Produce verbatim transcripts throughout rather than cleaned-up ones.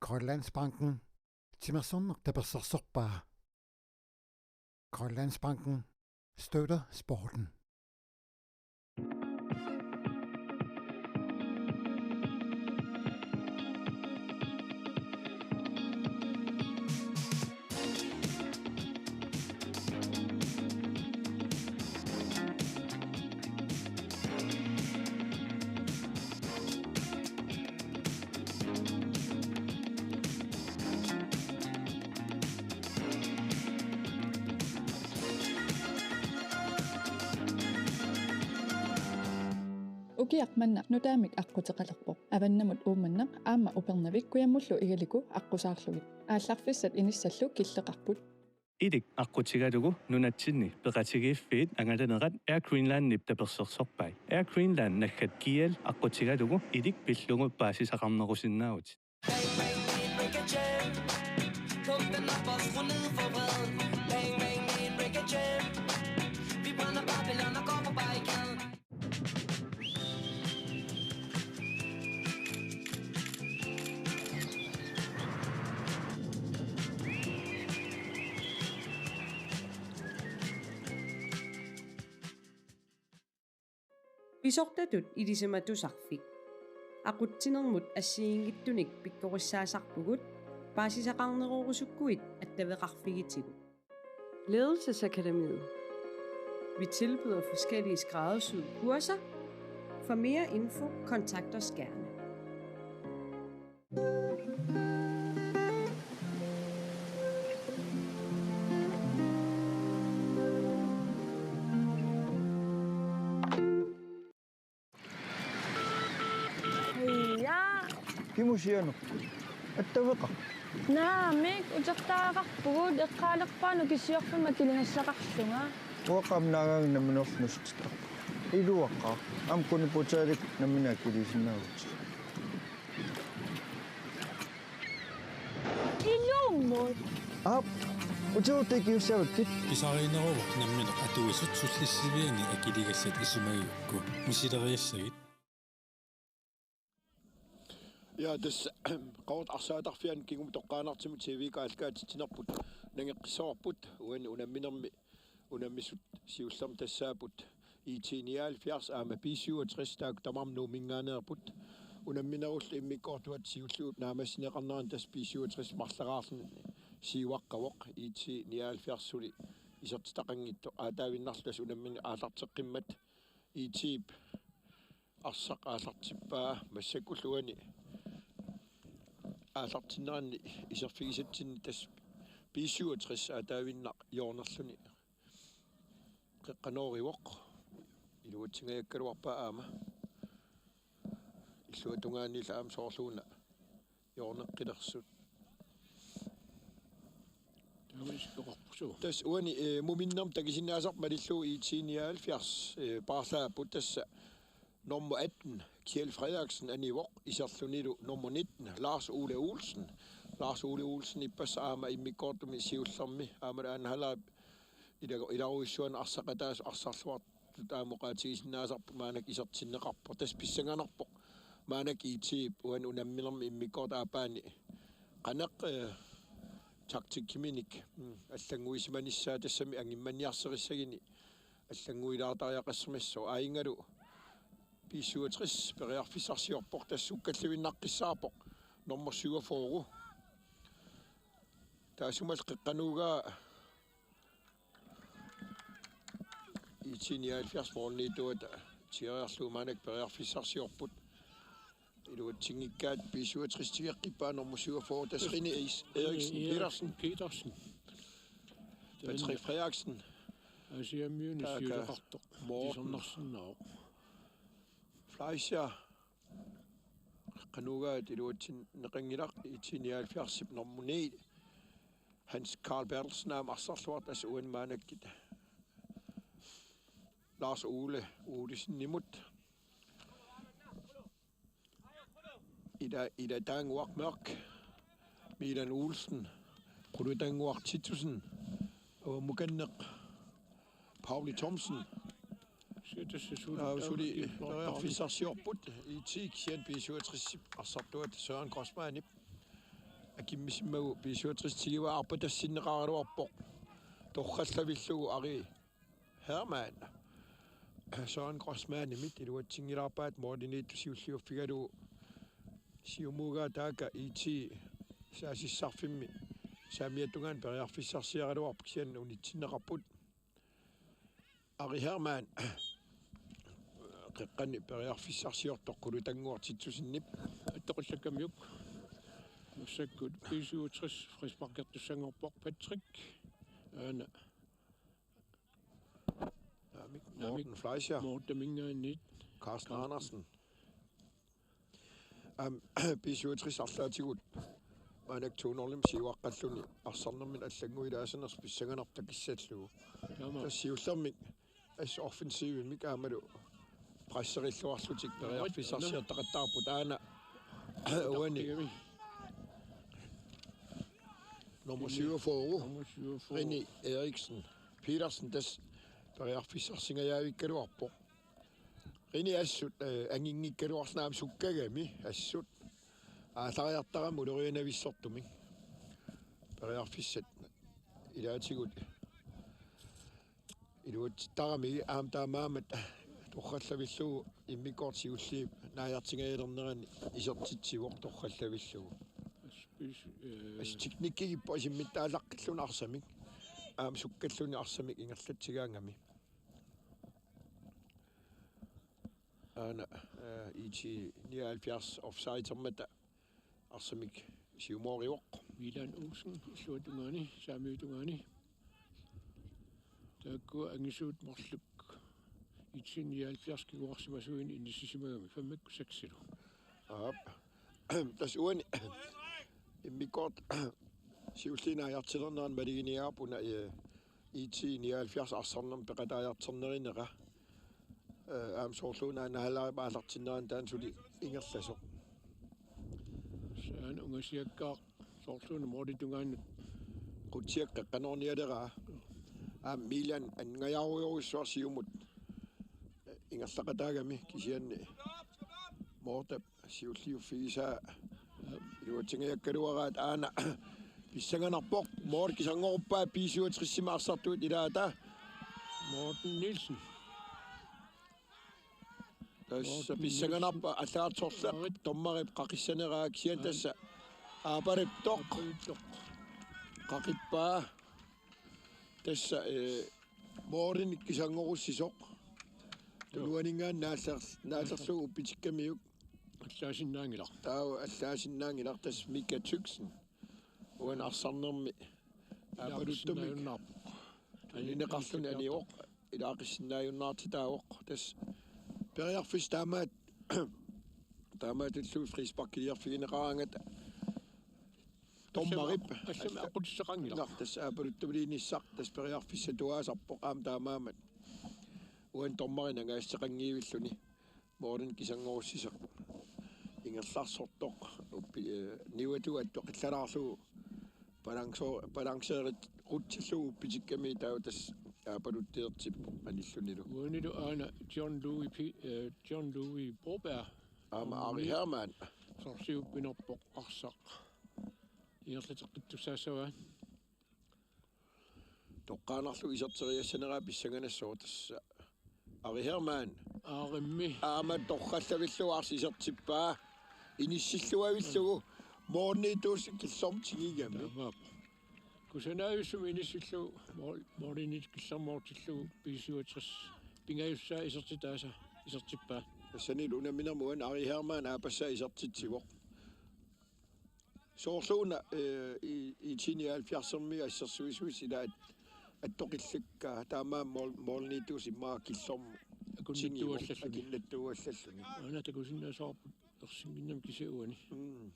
Grønlandsbanken, timersorneq tapersersorpaa. Grønlandsbanken støtter sporten. Ukiaq manna nutaamik aqquteqalerpoq. Avannamut Uummannaq aamma Upernavik kujammullu Igaliku aqqusaarlugit. Aallarfissat inissallu killeqarput. Ilik aqqutigalugu nunatsinni peqatigiiffiit angalanerat Air Greenlandip tapersersorpai. Air Greenland naggat G L aqqutigalugu Ilik pillugu paasisaqarnerusinnaavutit. Bang, bang, min Rick og Jam. Pump dem op og skru ned for vreden. Bang, bang, min Rick og Jam. Vi brænder Babylon og går på barrikaden. Pisortatut ilisimatusarfik. Aqutsinermut assigiinngitsunik pikkorissaasarpugut, paasisaqarnerorusukkuit attaveqarfigitigut. Ledelsesakademiet. Vi tilbyder forskellige skræddersyede kurser. For mere info, kontakt os gerne. Ja. Kimusianerput? Attaveqarpit? Naamik, utertariaqarpugut, eqqaalerpaaq nukissuarfimmi akiligassaqarlunga. Uanga aamma naagaanni nammineerlunga nuussutittarpunga. Iluaqaaq, aamma kuniputaalik nammineq akiliisinnaavutit. Ilummut. Aap, utertariaqarussaavakkit. Pisariinneruvoq nammineq atuisut sullissiviani akiligassat isumagigukku. Misileriassagit. Ja, tassa Qaqortup arsaatarfiani kingumut toqqaannartumik T V-kka aallakaatitsinerput nangeqqissavarput, uani unamminermi unammisut siullermik tassaapput I T nioghalvfjerds aamma B syvogtres, taakku tamarmik Nuumminngaanneerput. Unamminerullu immikkoortuata siulliup naammassineqarnerani tassa B syvogtres marlaraarluni siuaqqavoq, I T nioghalvfjerds suli isertitaqanngitsoq, aataavinnarlu tassa unammineq aallarteqqimmat I T-p arsaq aallartippaa. Massakkullu uani aallartinneranni iserfigisatsinni tassa B syvogtres aataavinnaq hjørnerluni qeqqanoorivoq. Iluatsingajakkaluarpaa aamma. Illuatungaaniillu aamma soorluuna hjørneqqilersut. Taamanisikkoqarpugut. Tassa uani, eh, muminnermi takusinnaasarput malillugu I T nioghalvfjerds, eh, paarlaapput, tassa nummer atten, Kjeld Frederiksen, anivoq, iserlunilu nummer nitten, Lars Ole Olsen. Lars Ole Olsen ippassaq aamma immikkoortumi siullermi aamma anhalaq ilago-, ilarujussuarni arsaqataasoq arsarluartut aamma oqaatigisinnaasarput maannakkut isertinneqarpoq. Tassa pissanganarpoq maannakkut I T-p uani unamminermi immikkoortup aappaani qanoq, eh, taktikkiminik, mm, allannguisimanissaa tassami angimmanniarserissaguni allannguilaartariaqassamassaaq. Aajungalu B syvogtres periarfissarsiorpoq, tassa sukkalluinnaqqissaarpoq nummer syvogfyrre. Taassumalu qeqqanooraa I T nioghalvfjerds målimiittuata tigoriarlugu maannakkut periarfissarsiorput. Iluatsinngikkaat B syvogtres tigeqqippaa nummer syvogfyrre, tassa René Is-, Eriksen Petersen. Petersen. Patrick Frederiksen. Asiamiuni. Taaka siuleqartoq. Morten. Isornarsinnaavoq. Fleischer. Qanogaat iluatsinneqanngilaq, I T nioghalvfjerdsip nummer ni. Hans Carl Berthelsen aamma arsarluartoq, tassa uani maannakkut Lars Ole Olsenimut. Ila, Ila Tannguaq Mørch, Milan Olsen, Kulu Tannguaq Titussen, Avamukanneq Pauli Thomsen. Siutassi suli. Aa, suli taama periarfissarsiorput, I T-p kisianni B syvogtres arsartuata Søren Grossmannip. akimmisimmagu B syvogtres tigua arpatassinneqaraluarpoq. Torrallavillugu Ari Hermann Søren Grossmannimit iluatsinngilaarpaat, målimiittoq siulliuffigalugu siumuugaa taakku IT saasissarfimmi saamiata tungaanut periarfissarsiaraluarpoq, kisianni unitsinneqarput. Ari Hermann qeqqani periarfissarsiortoq qulutannguaq Titsusinnip. Attoqallakkamiuk. Massakkut B syvogtres frisparkertussanngorpoq Patrick. Aana. Naamik, Naamik. Morten Fleischer. Morten Mingaanit. Carsten Andersen. Aamma B syvogtres arlaatigut maannakkut to nul-imik siuaqqalluni arsarnermini allannguilaasanersoq pissanganarpoq takissallugu. Taama. Tassa siullermik assut offensivimik aammalu presserilluarlutik periarfissarsiortaqattaarput, aana uani. Takkigami. Nummer syvogfyrre. Nummer syvogfyrre. Rini Eriksen Petersen, tassa periarfissarsingajavikkaluarpoq. Rini assut, eh, anginngikkaluarluni aamma sukkagami assut. Aallariartarami ulorianavissortumik. Periarfissat ilaatigut iluatsittaramigit, aamma taamaammat torrallavillugu immikkoortut siulliit naajartingajalernerani isertitsivoq torrallavillugu. Spis-, eh, As teknikkigippoq asimmittaalaqqilluni arsamik. Aamma sukkalluni arsamik ingerlatsigaangami. Aana, eh, IT nioghalvfjerds offsidermata arsamik siumoorivoq. Milan Olsen, illuatungaani, saamiutungaani. Taakku angisuut marluk IT nioghalvfjerds kinguarsimasuini inissisimagami femmikkut seksilu. Aap. Tassa uani immikkoortut siulliit naajartilernerani maluginiagaq una, eh, IT nioghalvfjerds arsarnermut peqataajartornerinera. Eh, aamma soorluuna nahalaarip aallartinnerani taanna suli ingerlasoq. Saan ungasiakkaaq soorluuna målip tungaanut. Qutsiak qeqqanoornialeraa. Aamma Milan aningaajarujussuaq siumut, eh, ingerlaqataagami, kisianni Mortap siulliuffigisaa iluatsingajakkaluaraat, aana pissanganarpoq. Mål kisanngoruppaa B syvogtres-imi arsartuut ilaata. Morten Nielsen. Tassa pissanganarpoq allaat sorleq, dommerip qaqissaneraa, kisianni tassa aapaluttoq. Aapaluttoq. Qaqippaa. Tassa, eh, målinik kisanngorussisoq. Joo. Tunuaninngaanniit naallar-, naallarlugu uppitikkamiuk. Allaasinnaanngilaq. Taava allaasinnaanngilaq, tassa Mika Tyksen. Uani arsarnermi aapaluttumik. Ilaaqissinnaajunnaarpoq. Tunineqarluni anivoq. Ilaaqissinnaajunnaartitaavoq. Tassa periarfissat taamaat, taamaatullu frisparkiliorfigineqaraangata. Dommerip. Allami, allami aqqutissaqanngilaq. Naa, tassa aapaluttumiinissaq, tassa periarfissatuaasarpoq aamma taamaammat. Uani dommerip nangaassuteqanngivilluni. Målinik kisanngorussisoq. Ingerlarsortoq. Uppi, eh, niuatungaa toqillalaarlugu. Balanso-, balanceerit qutsillugu uppitikkami taava tassa aapaluttilertippoq anillunilu. Uanilu aana John Louis P-, eh, John Louis Broberg. Aamma Ari Hermann. Sorliuppinerpoq arsaq. Ingerlateqqittussaassavaa. Toqqaannarlugu iserteriassaneraa pissanganassaaq tassa. Ari Hermann. Aarimmi. Aamma torrallavillugu arsaq isertippaa. Inissilluavillugu. Målimiittuusoq killormut tigigami. Taamaappoq. Kusanaavissumik inissillugu mål-, målimiittoq killormoortillugu B syvogtres pingajussaa isertitaasa isertippaa. Tassanilu unamminermi uani Ari Hermann aappassaa isertitsivoq. Soorluuna, eh, i-, IT nioghalvfjerds-ermiut assersuisuisa ilaat attoqillakka, taamaammat mål-, målimiittuusoq immaqa killormut tigivaa. Akunnattuuallalluni. Akunnattuuallalluni. Aana takusinnaasaarput ersinnginnami kisianni uani. Mm.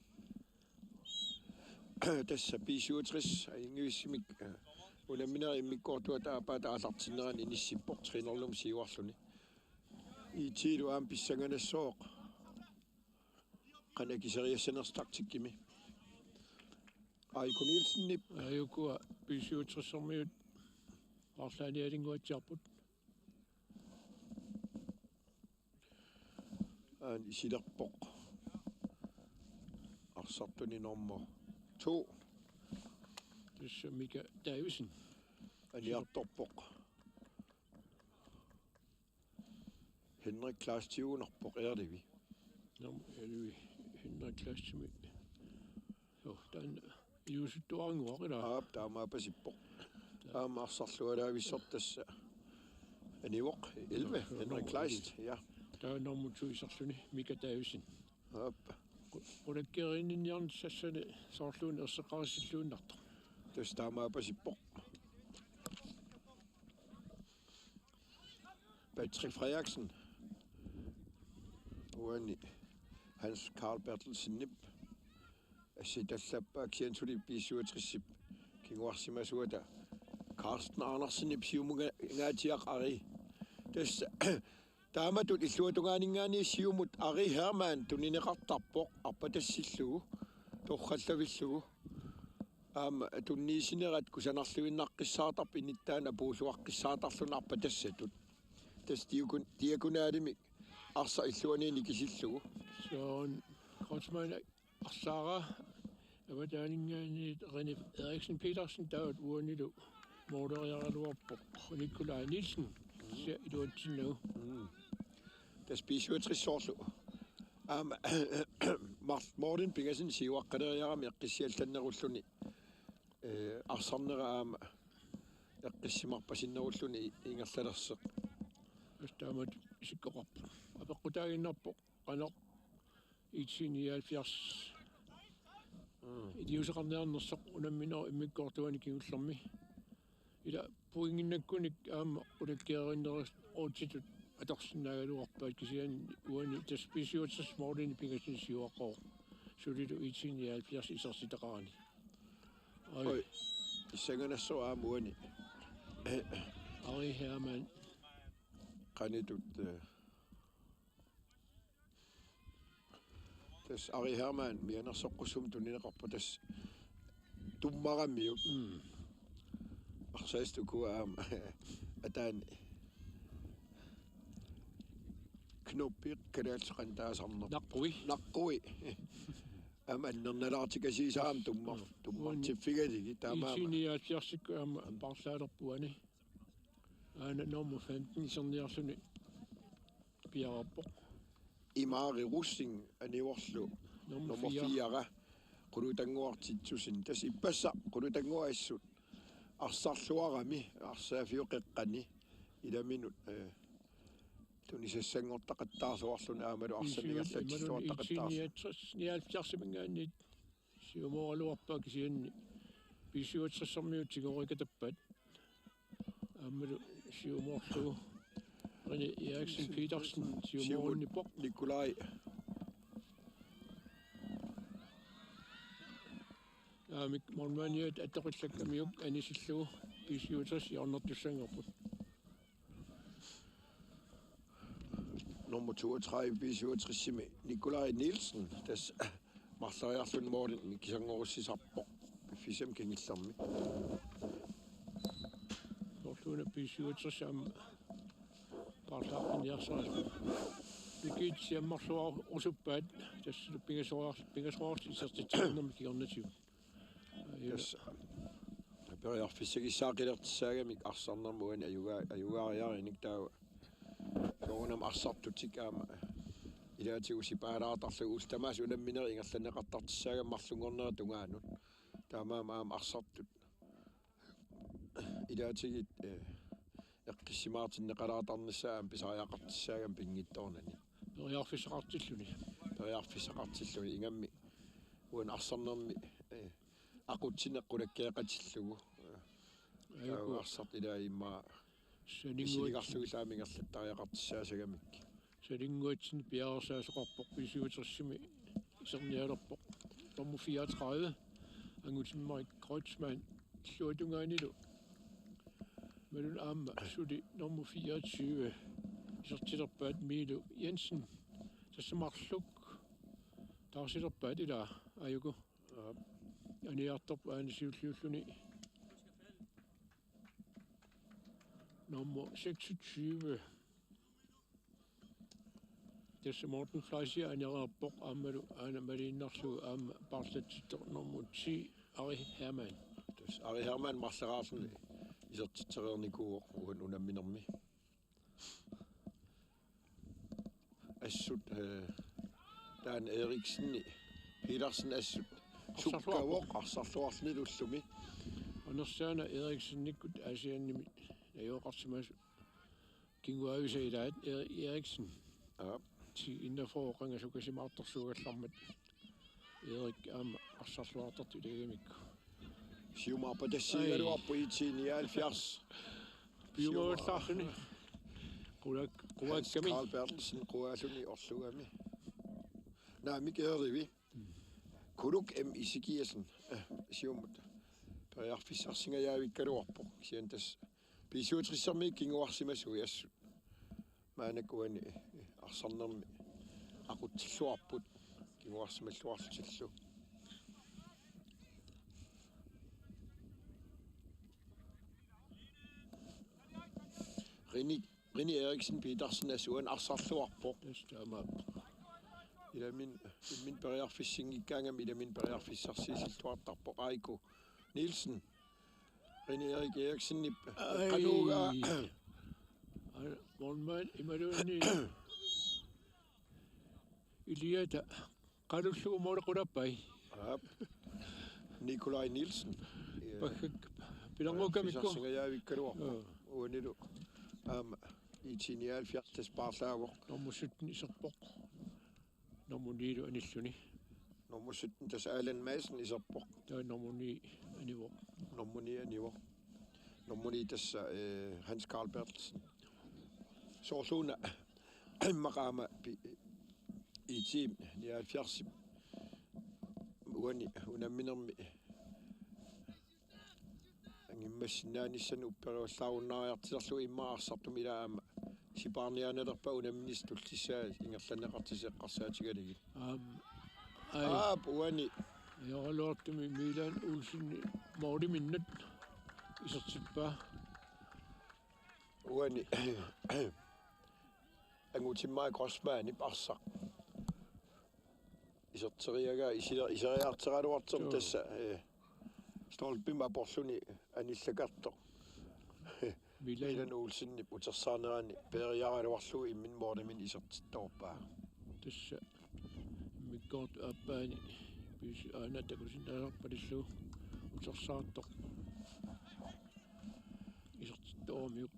Tassa B syvogtres ajunngivissumik, eh, unamminerit immikkoortuata aappaata aallartinnerani inissippoq tre nul-imut siuarluni. IT-lu aamma pissanganassaaq. Qanoq akiseriassanersoq taktikkimi. Aiko Nielsenip. Aajukua B syvogtres-ermiut arlaannialinnguatsiarput. Aana isilerpoq. Arsartuni normu to. Tassa Mika Davidsen. Aniartorpoq. Henrik Kleist siugunarpoq Erlivi. Nom, Erlivi Henrik Kleistimi. Jo, taanna iluusuttuarannguaq ilaa. Aap, taamaapasippoq. Aamma arsarlualaavissortassa. Anivoq, elleve, Henrik Kleist, ja. Taava nummer to iserluni, Mika Davidsen. Aap. Qulakkeerinninniarnissassani soorluuna erseqqarissilluinnartoq. Tassa taamaapasippoq. Patrick Frederiksen. Uani Hans Karl Berthelsenip. Assi tallappaa kisianni suli B syvogtresip kinguarsimasuata Carsten Andersenip siumungaatsiaq Ari. Tassa taamatut illuatungaaninngaanniit siumut Ari Hermann tunineqartarpoq arpatassillugu torrallavillugu. Aamma tunniussinerat kusanarluinnaqqissaartarpoq inittaanut apuulluaqqissaartarluni arpatassatut. Tassa diagon-, diagonalimik arsaq illuaniinni kisillugu. Søren Kreutzmann arsaaraa avataaninngaanniit René Eriksen Petersen taava uanilu mooleriaraluarpoq Nikolaj Nielsen kisianni iluatsinnagu. Mm. Tassa B syvogtres soorlu. Aamma Mar-, Morten pingasunut siuaqqaleriarami eqqissiallannerulluni. Eh, arsarnera aamma eqqissimarpasinnerulluni i-, ingerlalersoq. Tassa taamatut isikkoqarpoq. Apeqqutaaginnarpoq qanoq I T nioghalvfjerds. Mm. Iliuuseqarniarnersoq unamminerup immikkoortuani kingullermi. Ila pointinnakkunik aamma qulakkeerinnerusuttut atorsinnaagaluarpaat kisianni uani tassa B syvogtres Morten pingasunut siuaqqavoq. Sulilu I T nioghalvfjerds isertitaqarani. Oj. Oj. Issanganassoq aamma uani. Ari Hermann. Qanitut, eh, tassa Ari Hermann mianersoqqussummik tunineqarpoq tassa tummaramiuk. Mm. Arsaastut ukua aamma ataani. Knoppi kalaallisut qanoq taasarnerput. Naqqui. Naqqui. Aamma annernalaartikasiisaam tummar-, mm, tummartiffigalugit taamaammat. I T nioghalvfjerdsikkut aamma paarlaalerpoq uani. Aana nummer femten iserniarluni piareerpoq. Imari Rosing anivorlu nummer, nummer fire. Fire. Qulutannguaq Titussen. Tassa ippassaq qulutannguaq assut arsarluarami arsaaffiup qeqqani ilaminut, eh, tunisassanngortaqattaarluarluni aammalu arsamik ingerlatsilluartaqattaarluni. Nioghalvfjerdsiminngaanniit siumooraluarpaa kisianni B syvogtressermiut tigorikatappaat. Aammalu siumoorlugu René Eriksen Petersen siumoorunnippoq. Nikolaj. Aamma målmandiat attoqillakkamiuk anisillugu B syvogtres hjørnertussanngorput. Nummer toogtredive B syvogtresimi Nikolaj Nielsen, tassa marloriarluni målimi kisanngorussisarpoq piffissami kingullermi. Soorluuna B syvogtres aamma paarlaaqqinniarsarisoq. Mikit siammarluarusuppaat, tassa pingasoqar-, pingasoqarlutik isertitsinermi kingornatigut. Tassa periarfissaqartissaaqilertissaagamik arsarnermut uani ajuga-, ajugaariarinik taava. Soorunami arsartutik aamma ilaatigut sipaalaartarlugit ullut tamaasa unamminerit ingerlanneqartartissaagami marlunngornera tungaanut. Taamaammat aamma arsartut ilaatigut, eh, eqqissimaartinneqalaartarnissaat aamma pisariaqartissaagamik pinngitsoornani. Periarfissaqartilluni. Periarfissaqartilluni ingammik uani arsarnermi, eh, aqutsineq qulakkeeqatillugu. Ajuku. Taava arsartut ilaat immaqa saninnguatsin-, misiligarlugit aamma ingerlattariaqartissaasagamik. Saninnguatsinni piareersaasoqarpoq B syvogtresimi isernialerpoq. Nummer fireogtredive, Angutimmarik Kreutzmann illuatungaanilu. Imaluunniit aamma suli nummer fireogtyve isertilerpaat Miilu Jensen. Tassa marluk taarsilerpaat ilaa ajuku. Aap. Aniartorpoq aana siulliulluni. Nummer seksogtyve. Tassa Morten Fleischer anereerpoq aammalu aana maliinnarlugu aamma paarlatsittoq nummer ti Ari Hermann. Tassa Ari Hermann marleraarluni isertitsereernikuuvoq uani unamminermi. Assut, eh, taanna Eriksen, Petersen assut arsarluarpoq. Sukkavoq arsarluarluni ullumi. Anersaana Eriksenikkut Aasiannimi najugaqarsimasoq kinguaavisaq ilaat Eri-, Eriksen. Aap. Ti innafoqanga sukasimaartorsuugallarmat. Erik aamma arsarluartartoq ilagamikku. Siumaarpa tassiigaluarpu I T nioghalvfjerds. Piumavallaarluni. Quak-, quakkami. Hans Carl Berthelsen quaalluni orlugami. Naamik Eerivi. Kuluk M. Isikiasen. Eh, siumut. Periarfissarsingajavikkaluarpoq. Kisianni tassa B syvogtressermiit kinguarsimasui assut. Maannakkut uani arsarnermi aqutsilluarput kinguarsimalluarlutillu. Rini, Rini Eriksen Petersen assut uani arsarluarpoq. Just taamaappoq. Ilaminni, imminni periarfissinngikkaangami ilaminni periarfissarsiisilluartarpoq Aiko Nielsen. Rini Erik Eriksenip. Ai. Qanuuga. Ai, målmand imaluunniit iliata qalullugu måli qulappai. Aap. Nikolaj Nielsen. Paggak pilanngukkamikku. Pisarsingajavikkaluarpoq. Joo. Uanilu aamma I T nioghalvfjerds paarlaavoq. Nummer sytten iserpoq. Nummer ni-lu anilluni. Nummer sytten tassa Allan Madsen iserpoq. Taava nummer ni anivoq. Nummer ni anivoq. Nummer ni tassa, eh, Hans Carl Berthelsen. Soorluuna immaqa aamma pi-, I T nioghalvfjerds uani unamminermi angimmassinnaanissamut upperivallaarunnaariartilerlugu immaqa arsartumik ilaa aamma sipaarniaannalerpat unamminissaq tullissaa ingerlanneqartitsisoq eqqarsaatigalugit. Aap. Ai. Aap, uani. Ajoraluartumik Milan Olsen måliminnut isertippaa. Uani. Angutimmaa Grossmannip arsaq. Iserteriagaa isi-, iseriarteraluartumik. Joo. Tassa, eh, stolpimik aporluni anillakartoq. Milan. Milan Olsenip utersaarnerani peeriaraluarlugu imminni måliminnut isertittoorpaa. Tassa immikkoortup aappaani piisi aana takusinnaasarpalillugu utersaartoq. Isertittooramiuk.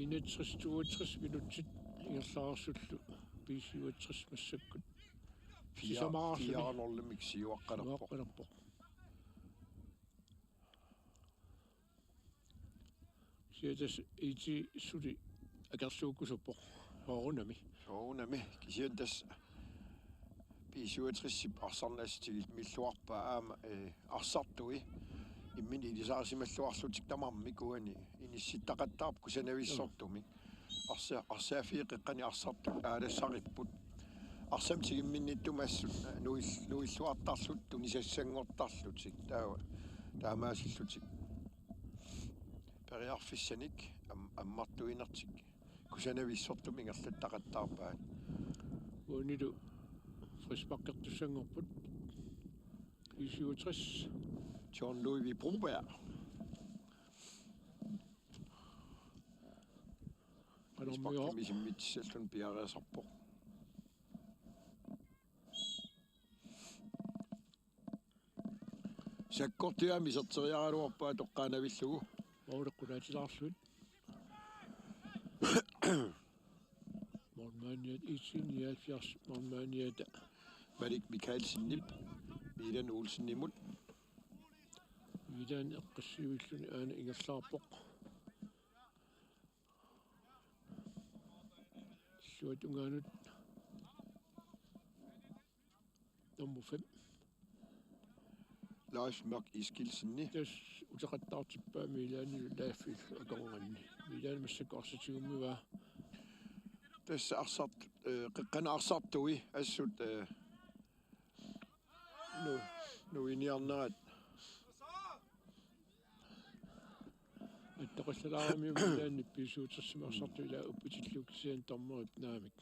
Enogtres toogtres minutsit ingerlaarsullu B syvogtres massakkut. Fire, sisamaarsuni. Fire nul-imik siuaqqalerpoq. Siuaqqalerpoq. Siatas I T suli akersuukkusuppoq. Soorunami. Soorunami. Kisianni tassa B syvogtres-ip arsarneq assut tigulluarpaa aamma, eh, arsartui. Imminut ilisaarsimalluarlutik tamarmik uani inissittaqattaarput kusanavissortumik. Arsa-, arsaaffiit qeqqani arsartut aalassaripput. Arsamik tigumminnittumik assut nuil-, nuilluartarlutik tunisassanngortarlutik. Taava taamaasillutik. Periarfissanik am-, ammartuinertik kusanavissortumik ingerlattaqattaarpaat. Uanilu frisparkertussanngorput. B syvogtres. John Ludvig Broberg. Qanormigoq. Frisparkimik isimmitsissallugu piareersarpoq. Sakkortuumik iserteriaraluarpaa toqqaannavillugu. Måli qulaatilaarlugit. Målmandiat I T nioghalvfjerds, målmandiata Malik Mikaelsenip Milan Olsenimut. Milan eqqissivilluni aana ingerlaarpoq. Illuatungaanut nummer fem. Leif Mørch Eskildsen. Tassa uteqattaartippaa Milanillu Leifillu akornanni. Milan massakkut arsaq tigummivaa. Tassa arsart-, eh, qeqqani arsartui assut, eh, nu-, nuiniarnerat. Attoqallalaaramiuk Milanip B syvogtres-imi arsartui ilaa uppitillugit kisianni dommerip naamik.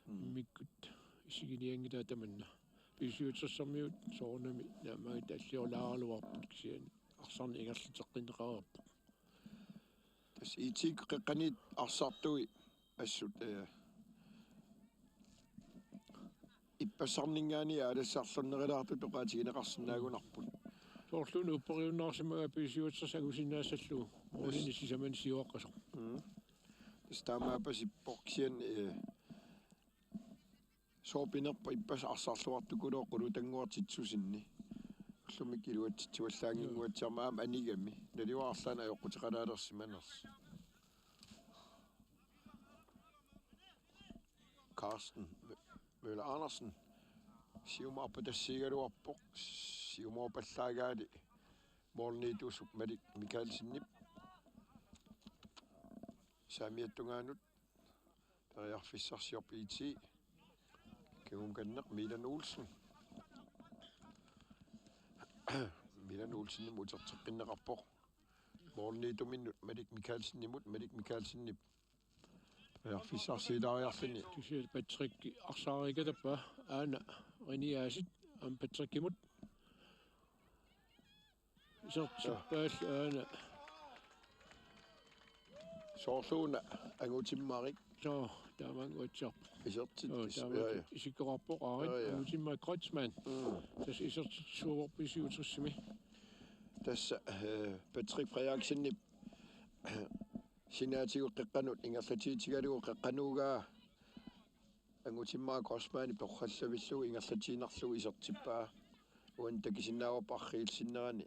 immikkut isiginianngilaa tamanna. B syvogtressermiut soorunami naammagitalliorlaaraluarput kisianni arsarneq ingerlateqqinneqareerpoq. Tassa I T-p qeqqaniit arsartui assut, eh, ippassarninngaanniit aalassarlunnerulaartut oqaatigineqarsinnaagunarput. Soorluuna upperiunnaarsimagaa B syvogtres angusinnaassallugu. Målini sisamani siuaqqasoq. Mm. Tassa taamaapasippoq kisianni, eh, sooq pinerpoq ippassaq arsarluartukuluuvoq qulutannguartitsusinni. Ullumikkut iluatsitsivallaannginnguatsiarmat aamma anigami. Naluara arlaannik ajoquteqalaalersimanersoq. Carsten Mø-, Møller Andersen. Siumut arpatassiigaluarpoq. Siumoorpallaagaali måliniittuusoq Malik Mikaelsenip. Saamiata tungaanut periarfissarsiorpoq I T. Kingukanneq Milan Olsen. Milan Olsenimut uterteqqinneqarpoq. Måliniittuminnut Malik Mikaelsenimut, Malik Mikaelsenip periarfissarsiilaariarluni. Kisianni Patrick arsaariikatappaa aana Reniasit aamma Patrickimut. Isertippaallu aana. Soorluuna angutimmarik. Soo, taamaannguatsiarpoq. Isertit-, Joo, is-, taamaat ja, ja. Isikkoqarpoq aarit. Ja, ja. Angutimmarik Kreutzmann. Mm. Tassa isertitsisuuvoq B syvogtresimi. Tassa, eh, Patrick Frederiksenip sinaatigut qeqqanut ingerlatiitigalugu qeqqanuugaa angutimmarik Kreutzmannip torrallavillugu ingerlatiinnarlugu isertippaa. Uani takusinnaavarput arriilsinnerani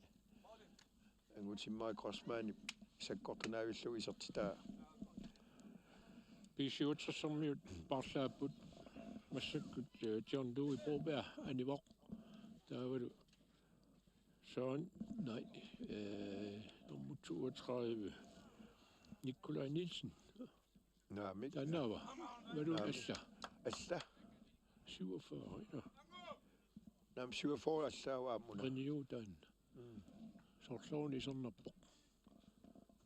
angutimmarik Kreutzmannip sakkortunaavillugu isertitaa. B syvogtressermiut paarlaapput massakkut, eh, John Louis Broberg anivoq. Taavalu Søren, nej, eh, nummer toogtredive, Nikolaj Nielsen. Naamik. Taannaava? Imaluunniit Naamik. Alla? Alla. Syvogfyrre, ja. Naamik, syvogfyrre allaava aamma una. Reniu taanna. Mm. Soorlu una isernarpoq.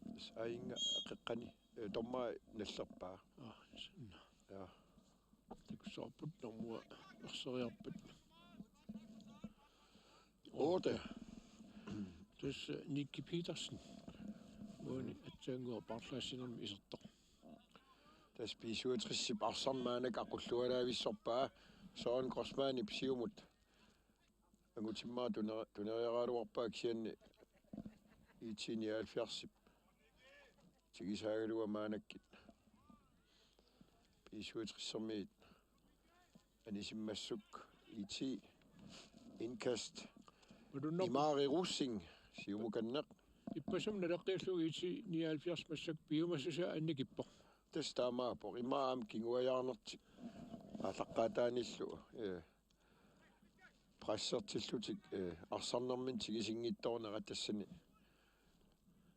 Tassa aajunga qeqqani, eh, dommeri nallerpaa. Aa, sanna. Ja. Takussavarput normua erseriarpat. Otte. Tassa Nicky Petersen. Uani aatsaannguaq paarlaassinermi isertoq. Tassa B syvogtresip arsarneq maannakkut aqullualaavissorpaa Søren Kreutzmannip siumut. Angutimmarik tuna-, tuneriaraluarpaa kisianni I T nioghalvfjerdsip. Tigisaagaluaq maannakkut. B syvogtressermiit anisimmassuk I T indkast. Malunnarpoq. Imari Rosing, siumukanneq. Ippassaq naleqqiullugu I T nioghalvfjerds massakkut piumassusaa annikippoq. Tassa taamaappoq. Immaqa aamma kinguajaarnertik aallaqqaataaniillu, eh, pressertillutik, eh, arsarnerminni tigusinngitsoornerat tassani.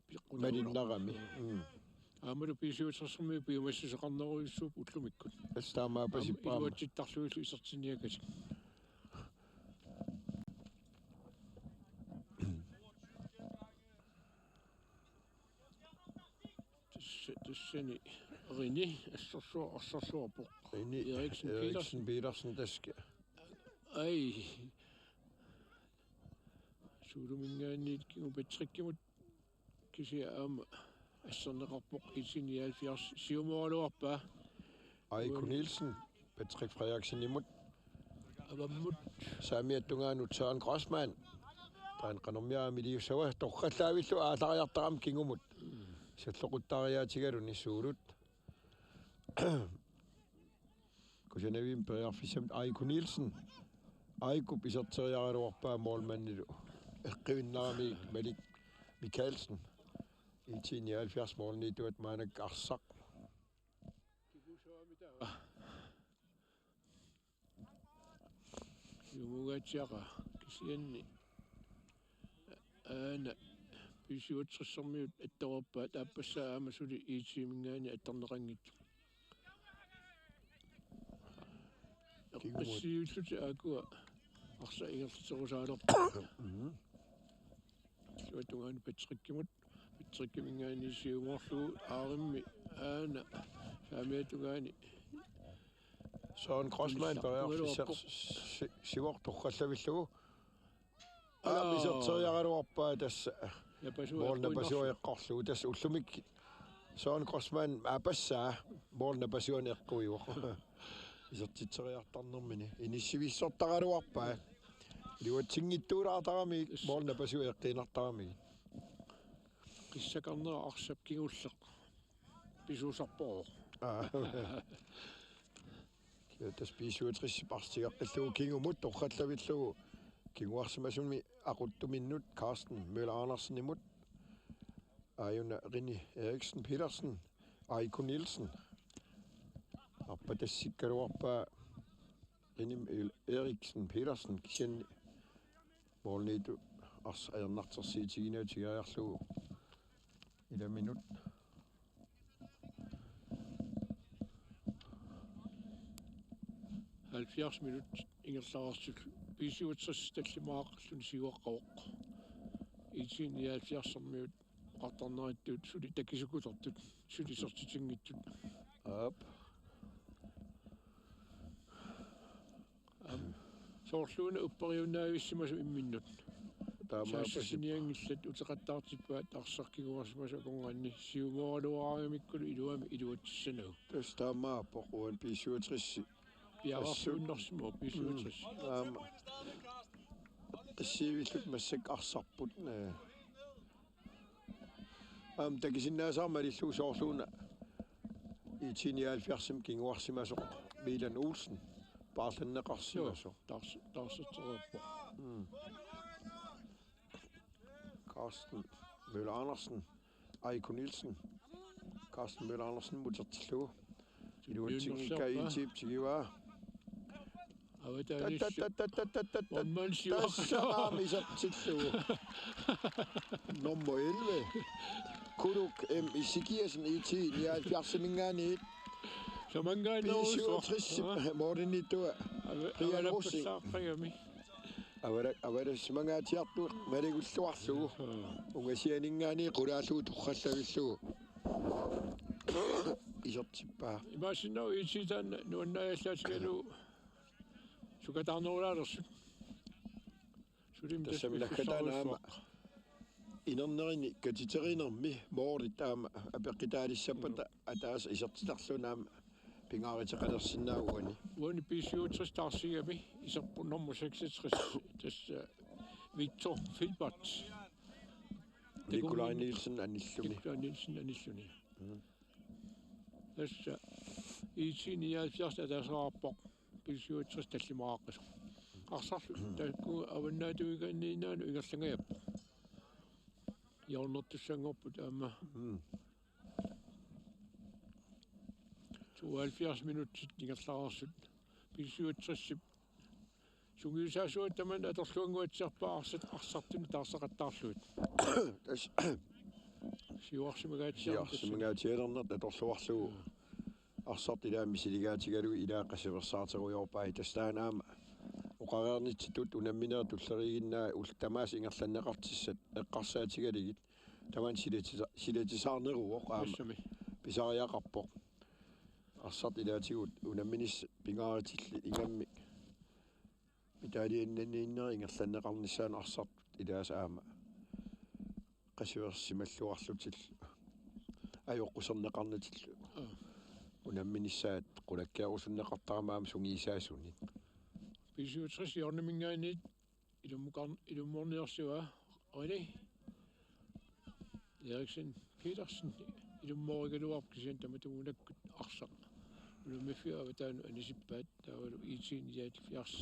Piqqunarular. Malinnarami. Mm. Aammalu B syvogtressermiut piumassuseqarnerujussuupput ullumikkut. Tassa taamaapasippoq aamma. Aamma iluatsittarlugillu isertinniakkatik. Tassa-, tassani Rene assorsuaq-, assorsuarpoq. Rene Eriksen Eriksen Petersen. Petersen taske. Ai. Suuluminngaanniit kingu Patrickimut kisianni aamma asserneqarpoq I T nioghalvfjerds siumooraluarpaa. Aiko Nielsen, Patrick Frederiksenimut. Avammut. Saamiata tungaanut Søren Kreutzmann. Taanna qanormia aamma iliussava torrallaavillugu aallariartarami kingumut. Salloquttaariaatigaluni suulut. Kusanavimmi periarfissamut Aiko Nielsen. Aikop iserteriaraluarpaa målmandilu. Eqqivinnarami Malik Mikaelsen. I T nioghalvfjerds måliniittuat maannakkut arsaq. Siumugaatsiaqaa kisianni aana B syvogtressermiut attorpaa taappassaa aamma suli I T-minngaanniit attorneqanngitsoq. Eqqissiviillutik aakkua arsaq ingerlaterusaalerput. Mhm. Illuatungaani Patrickimut, Patrickiminngaanniit siumoorlugu aarimmi aana saamiata tungaani Søren Grossmann periarfissaq si-, sivoq torrallavillugu. Aamma iserteriaraluarpaa tassa. Napasua Mål eqquinnarlugu. Napasua eqqorlugu. Tassa ullumikkut Søren Grossmann aapassaa. Mål napasuani eqquivoq. Isertitseriartarnermini. Inissivissortaraluarpaa. Iluatsinngitsuulaartaramigit mål napasua eqqiinnartaramigit. Qissakarnera arsap kingulleq. Pisuusarpoq. Aa. Kiatas B syvogtres arsigaqqillugu kingumut torrallavillugu kinguarsimasumi aquttuminnut Carsten Møller Andersenimut. Aajuna Rini Eriksen Petersen, Aiko Nielsen. Arpatassikkaluarpaa Rini Eriksen Petersen kisianni målimiittoq arsaq ajornartorsiutigineq tigeriarlugu ilaminut. Halvfjerds minut ingerlareersut B syvogtres tallimaaqqilluni siuaqqavoq. IT nioghalvfjerdsermiut oqartarnerittut suli takisukutortut, suli isertitinngitsut. Aap. Aam, soorluuna upperiunnaavissimasoq imminnut. Taamaappoq. Saassinianngillat uteqattaartippaat arsaq kinguarsimasoq akornanni siumooraluaraangamikkulu iluamik iluatsissanagu. Tassa taamaappoq uani B syvogtres. Piareersuinnarsimavoq B syvogtres. Mm, aamma. Qissiivillutik massakkut arsarput, ee. Aamma takusinnaasaramik malillugu soorluuna IT nioghalvfjerdsimi kinguarsimasoq Milan Olsen paarlanneqarsimasoq. Joo, taars-, taarsertereerpoq. Mm. Carsten Møller Andersen, Aiko Nielsen. Carsten Møller Andersen mutertillugu. Iluatsinngikkaa. Niunnersorpaa. Intip tigivaa. Avataanissut. Tat, tat, tat. Målmand siuarsaa. Tassa aamma isertillugu. Nummer elleve. Kuluk M. Ezekiassen, IT nioghalvfjerdsiminngaanniit. Samanngaanneerujussuaq. B syvogtres. Aa. Målimiittoq. Ava-, Brian Rosing. Avalappallaarpagami. Avala-, avalassimangaatsiartoq maligulluarlugu. Aa. Ungasianinngaanniit qulaallugu torrallavillugu. Isertippaa. Imaassinnaavoq IT taanna nuannaajallaatigalugu sukataarnerulaalersut. Suli tassami naggataani aamma piffissarujussuaq. Inernerini katiterinermi målit aamma apeqqutaalissappata. Mm. Ataaseq isertitarlugu aamma pingaaruteqalersinnaasoq uani. Uani B syvogtres taarsigami iserpoq nummer seksogtres, tassa Victor Filbert. Nikolaj Nielsen anilluni. Nikolaj Nielsen anilluni. Mm. Tassa IT nioghalvfjerds ataaseqarpoq B syvogtres tallimaaqqasoq. Arsarlu taakku avannaatuigaanniinnaanut ingerlangajappoq. Hjørnertussanngorput aamma. Mm. Tooghalvfjerds minutsit ingerlareersut. B syvogtres-ip sungiusaasuat tamanna atorluannguatsiarpaa arsaq, arsartunut taarseqattaarlugit. Tassa. Siuarsimangaatsiarnertut. Siuarsimangaatsialernertut atorluarlugu. Arsartut ilaat misiligaatigalugit ilaat qasuersaaterujoorpai, tassa taanna aamma oqareernittut unamminerit tulleriiginnaa ullut tamaasa ingerlanneqartussat eqqarsaatigalugit. Tamanna silatisa-, silatisaarneruvoq aamma. Tassami. Pisariaqarpoq. Arsartut ilaatigut unamminissat pingaarutillit ingammik. Medaljinnanniinneri ingerlanneqarnissaannut arsartut ilaasa aamma qasuersimalluarlutillu ajoquserneqarnatillu. Aa. Unamminissaat qulakkeerusunneqartarami aamma sungiusaasunit. B syvogtres hjørneminngaanniit ilummukaan-, ilummoorniarsivaa, René Eriksen Petersen ilummoorigaluarpoq kisianni tamatumunakkut arsaq unammiffiup avataanut anisippaat taavalu IT nioghalvfjerds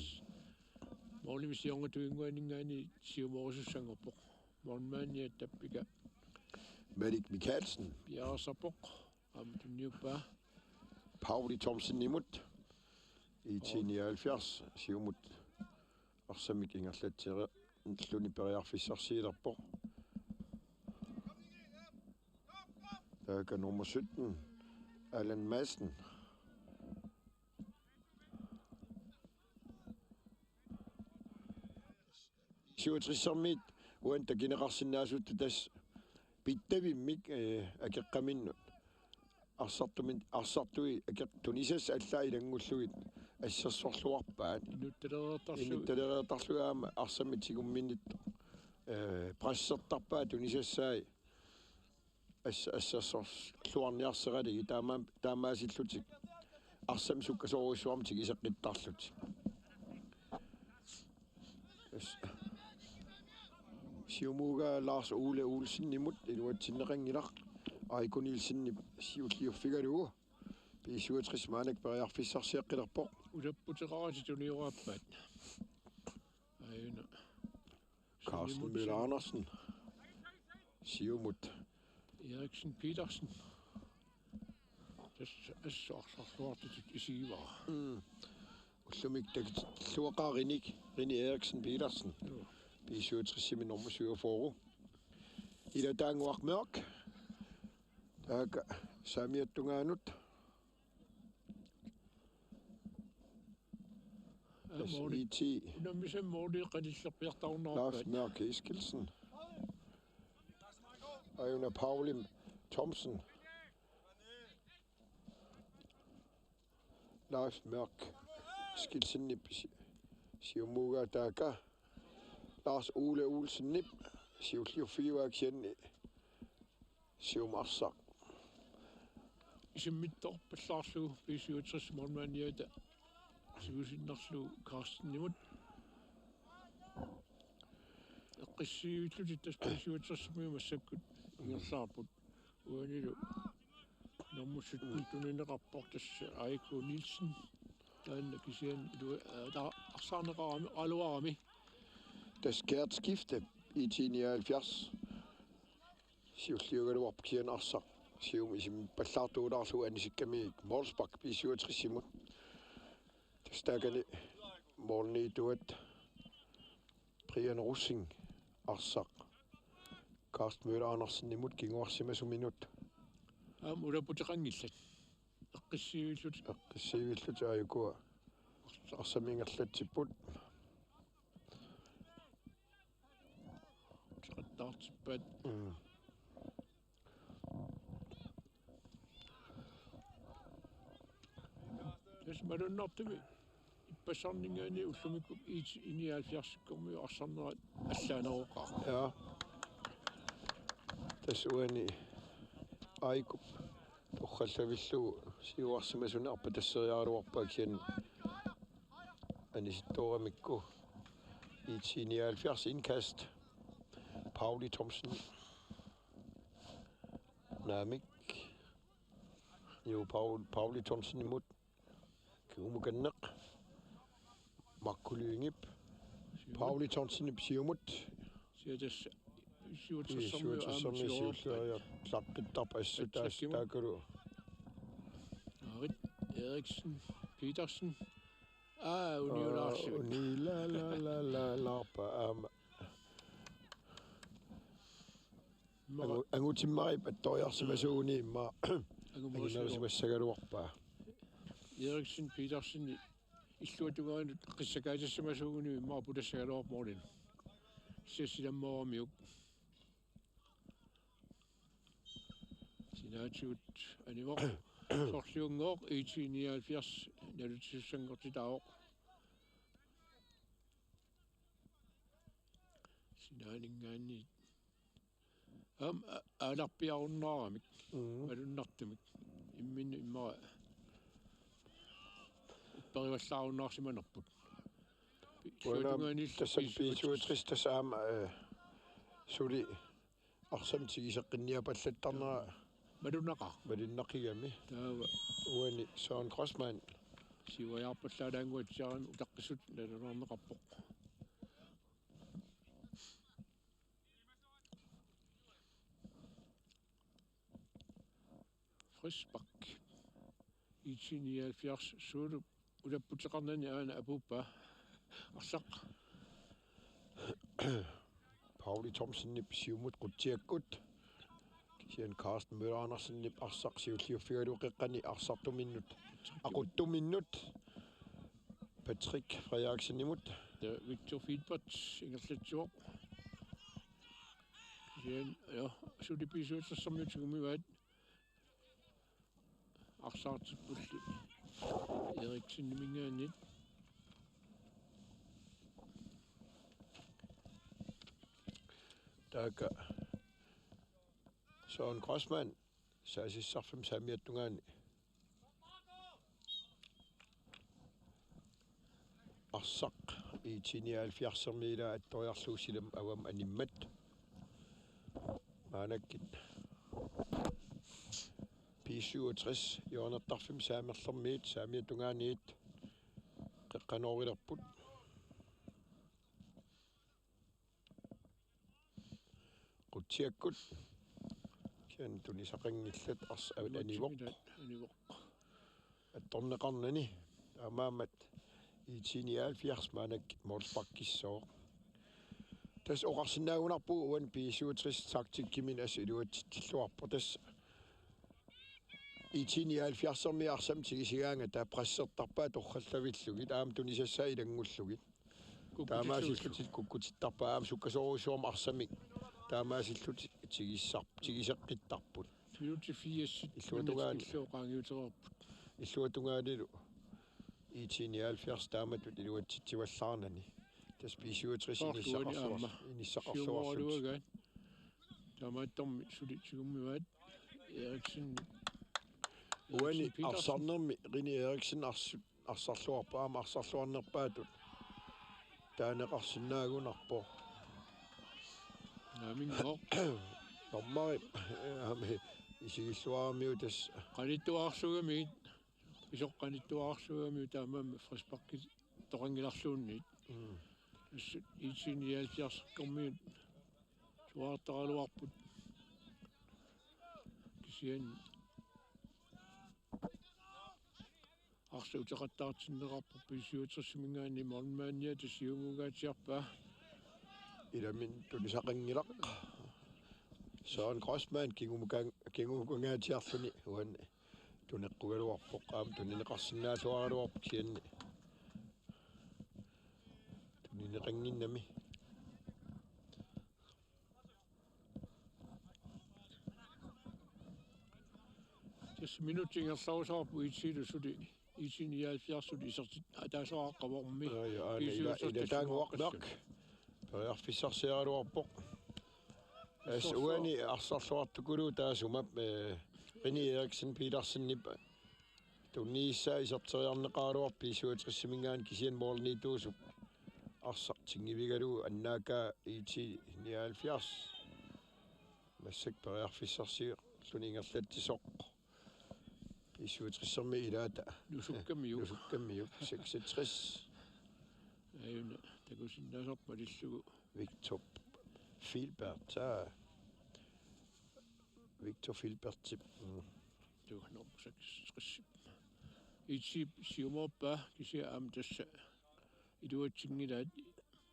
målimi siornatuinnguaninngaanniit siumoorisussanngorpoq. Målmandiat tappika Malik Mikaelsen. Piareersarpoq. Aamma tunniuppaa. Pauli Thomsenimut. IT nioghalvfjerds siumut arsamik ingerlatseriarluni periarfissarsiulerpoq. Taakku nummer sytten, Allan Madsen. Syvogtressermiit uani takuneqarsinnaasutta tassa pittavimmik, eh, akeqqaminnut. Arsartumik, arsartui akeq-, tunisassat allaat ilanngullugit assersorluarpaat. Inuttalereertarlu. Inuttalereertarlu aamma arsamik tigumminnittoq, eh, pressertarpaat tunisassai. As-, assersorluarniarseqalugit taama-, taamaasillutik arsamik sukkasoorujussuarmik tikiseqqittarlutik. As-, siumuugaa Lars Ole Olsenimut iluatsinneqanngilaq, Aiko Nielsenip siulliuffigalugu. B syvogtres maannakkut periarfissarsiaqqilerpoq. Ulapputeqaratik tunioraappaat. Aajuna. Carsten Møller Andersen. Siumut. Eriksen Petersen. Tassa assut arsarluartutut isigivara. Mm. Ullumikkut takutilluaqaaq Rene, Rene Eriksen Petersen. Joo. B syvogtres-imi nummer syvogfyrre. Ila Taannguaq Mørch. Taakku saamiata tungaanut. Aa, måli. S I T. Unammisami måli qanillerpiartarunnaarpaat. Lars Mørch Eskildsen. Aajuna Pauli Thomsen. Lars Mørch Eskildsenip si-, siumuugaa taakku. Lars Ole Olsenip siulliuffigivaa kisianni siumut arsaq. Isimmittorpallaarlugu B syvogtres målmandiata siusinnerlugu Carstenimut. Eqqissiivillutik tassa B syvogtres-imiut massakkut ingerlaarput. Uanilu nummer sytten tunineqarpoq tassa Aiko Nielsen. Taanna kisianni ilua-, aa, taava arsaarneqarami, aluarami. Tassa Gert Skifte, I T nioghalvfjerds. Siulliugaluarpoq kisianni arsaq siumut isimmipallaartuulaarlugu anisikkamigit målspark B syvogtres-imut. Tassa taakani målmanditut Brian Rosing arsaq Carsten Møller Andersenimut kinguarsimasuminut. Aamma ulapputeqanngillat. Eqqissiivillutik. Eqqissiivillutik aajukua. Arsamik ingerlatsipput. Uteqattaartippaat. Mm. Tassa malunnartumik ippassarninngaanniit ullumikkut I T nioghalvfjerds-ikkumi arsarnerat allaaneroqaaq. Ja. Tassa uani Aikup torrallavillugu siuarsimasuni arpatasseriaraluarpaa kisianni anisittooramikku. I T nioghalvfjerds indkast. Pauli Thomsen. Naamik. Joo, Paul-, Pauli Thomsenimut. Kingumukanneq. Marco Lyngep. Pauli Thomsenip siumut. Siatas siutsassammi siutsassammi siulleriartut. Klaqqittarput assut taas taakulu. Arit Eriksen Petersen. Aa, uniulaarlugu. Aa, uni la, la, la, la, laarpa aamma. Immaqa angu-, angutimmarip attoriarsimasuuguni immaqa angumoorsimassagaluarpaa. Eriksen Petersen illuatungaanut qissakaatissimasoq uani immaqa pulassagaluarpoq målini. Siassilammooramiuk. Sinaatigut animoq sorliunngooq I T nioghalvfjerds nalutissanngortitaavoq. Sinaaninngaanniit. Aamma a-, aalarpiarunnaaramik. Mm. Malunnartumik. Imminnut immaqa upperivallaarunnaarsimanerput. Uanga tassani B syvogtres tassa aamma, eh, suli arsamik tiguseqqinniapallattarnera. Malunnaqaaq. Malunnaqigami. Taava. Uani Søren Grossmann. Siuajaarpallaalaannguatsiarami utaqqisut nalunaarneqarpoq. Frispark. I T nioghalvfjerds Suulup ulapputeqarnani aana apuuppaa. Arsaq. Pauli Thomsenip siumut qutsiakkut. Kisianni Carsten Møller Andersenip arsaq siulliuffigalugu qeqqani arsartuminnut. Aquttuminnut. Patrick Frederiksenimut. Ja, Victor Filbert ingerlatsivoq. Kisianni, ja, suli B syvogtres-ermiut tigumivaat. Arsaartippulli. Erikseniminngaanniit. Taakku Søren Grossmann saasissarfimmi saamiata tungaani arsaq IT nioghalvfjerdsimiilaa attoriarlugu silam avammut animmat. Maannakkut B syvogtres hjørnertarfimmi saamerlermiit saamiata tungaaniit qeqqanoorilerput. Qutsiakkut kisianni tunisaqanngillat, arsaq anivoq. Anivoq. Attorneqarnani. Taamaammat IT nioghalvfjerds maannakkut målsparkissooq. Tassa oqarsinnaagunarpugut uani B syvogtres taktikkimik assut iluatsitsilluarpoq. Tassa IT nioghalvfjerdsimiit arsamik tigusisarpaat, taava pressertarpaat torrallavillugit aamma tunisassaat ilanngullugit. Taamaasillutik kukkutittarpaat aamma sukkasoorujussuarmik arsamik. Taamaasillutik tigissar-, tiguseqqittarput. Minutsit firsit. Illuatungaani. Illuatungaanilu IT nioghalvfjerds taamatut iluatsitsivallaarnani. Tassa B syvogtres inissaqarluarlutik. Inissaqarluarlutik. Taamaattormi suli tigummivaat Eriksen. Uani Eriksen Petersen. Arsarnermi René Eriksen arsu-, arsarluarpoq aamma arsarluarnerpaatut taaneqarsinnaagunarpoq. Naamingooq. Dommeri aamma isigilluaramiuk tassa. Qanittuarsuugamiuk. Isoq qanittuarsuugamiuk taamaammat frisparkit toqanngilarluunniit. Mm. Tassa IT nioghalvfjerdsimiut suaartaraluarput. Kisianni arsaq uteqattaartinneqarpoq B syvogtresiminngaanniit målmandia tassa siumungaatsiarpaa. Ilaminnut tunisaqanngilaq. Søren Grossmann kingumuka-, kingumukangaatsiarluni uani tuneqqugaluarpoq aamma tunineqarsinnaalluaraluarpoq kisianni tunineqannginnami. Tassa minutsit ingerlarusaarput IT-lu suli, IT nioghalvfjerds suli isertit-, ataaseq aaqqavormi. Aa, ja, aana ila, B syvogtres ila taanguarnak. Periarfissarsiaraluarpoq. Assut uani arsarluartukuluuvoq taassuma, eh, René Eriksen Petersenip tunniussaa iserteriarneqaraluarpoq B syvogtresiminngaanniit kisianni målniittuusup arsaq tingivigalugu annaakaa IT nioghalvfjerds. Massakkut periarfissarsiorluni ingerlatsisoq. B syvogtresimiit ilaata. Nusukkamiuk. Nusukkamiuk, seksogtres. Aajuna, takusinnaasarput malillugu. Victor Filbert, aa. Victor Filbertip. Mm. Tuu, nummer seksogtres. IT-p siumorpaa, kisianni aamma tassa iluatsinngilaat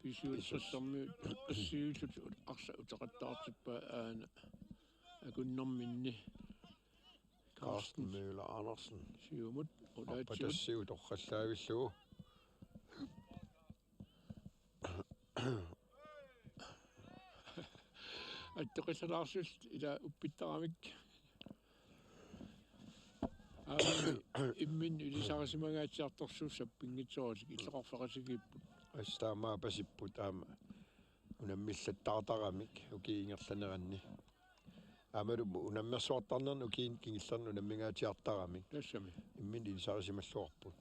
B syvogtresimiut, assigiillutik arsaq uteqattaartippaa aana akunnerminni. Carsten Møller Andersen. Siumut, qulaatsigut. Arpatassiuut torrallaavillugu. Attoqillalaarsullu ila uppittaramik. Aamma imminut ilisarisimangaatsiartorsuussappat pinngitsooratik illoqarfeqatigiipput. Assut taamaapasipput aamma unammillattaartaramik ukiup ingerlaneranni. Aammalu unammersuartarnerni ukiuni kingullerni unammingaatsiartaramik. Tassami. Imminut ilisarisimalluarput.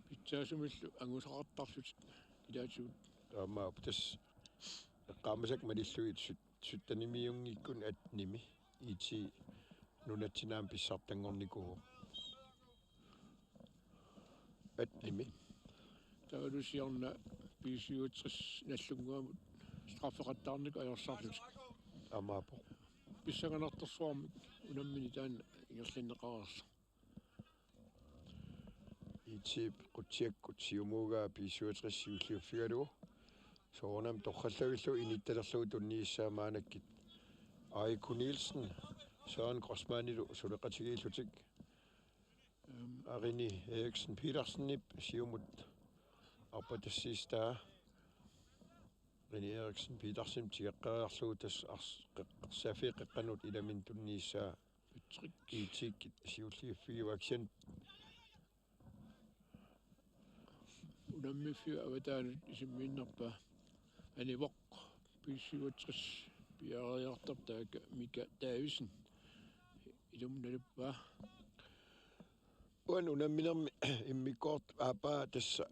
Pitsaasumillu angusaqartarlutik ilaatigut. Taamaappoq tassa eqqaamasakka malillugit syt-, syttenimiunngikkuni attenimi IT nunatsinni aamma pissartanngornikuuvoq. Attenimi. Taavalu siorna B syvogtres Nagdlunguamut straffeqattaarnikkut ajorsarlutik. Taamaappoq. Pissanganartorsuarmik unammineq taanna ingerlanneqareersoq. IT-p Qutsiakkut siumuugaa B syvogtres siulliuffigalugu. Soorunami torrallavillugu inittalerlugu tunniussaa maannakkut. Aiko Nielsen, Søren Grossmannilu suleqatigiillutik. Øhm. René Eriksen Petersenip siumut arpatassiissutaa. René Eriksen Petersen tigeqqeriarlugu tassa ars-, qeq-, arsaaffiup qeqqanut ilaminnut tunniussaa. Patrick. I T-kkut siulliuffigivaat kisianni unammiffiup avataanut isimmiinnarpaa anivoq. B syvogtres piareeriartarpoq taakku Mika Davidsen. Ilumut naluppaa. Uani unamminermi immikkoortup aappaa tassa